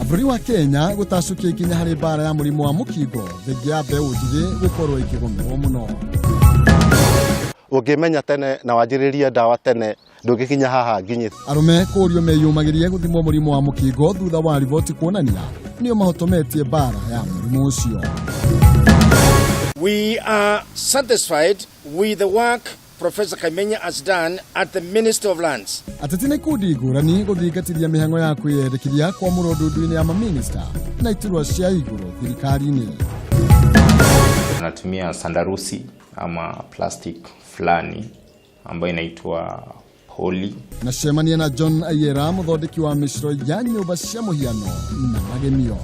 Bũrũri wa Kenya gũtacũkia ikinya harĩ mbara ya mũrimũ wa mũkingo thengia ya mbeũ njĩthĩ gũkorwo ĩkĩgũmĩrwo mũno. Ũngĩmenya tene na wanjĩrĩrie ndawa tene, ndũngĩkinya haha nginyĩte. Arũme kũũrio meyũmagĩrie gũthimwo mũrimũ wa mũkingo thutha wa riboti kuonania nĩo mahotometie mbara ya mũrimũ ũcio. We are satisfied with the work Professor Kaimenya has done at the Ministry of Lands. Ateti na ikundi ngũrani gũthingatithia mĩhang'o ya kwĩyendekithia kwamũrwo ndundu-inĩ ya mamĩnĩsta na iturwa cia igũrũ thirikari-inĩ. Tunatumia sandarusi ama plastic fulani ambayo inaitwa poly. Na cemania na John Ayera, mũthondeki wa mĩcoro ya nyũmba cia mũhiano na magemio.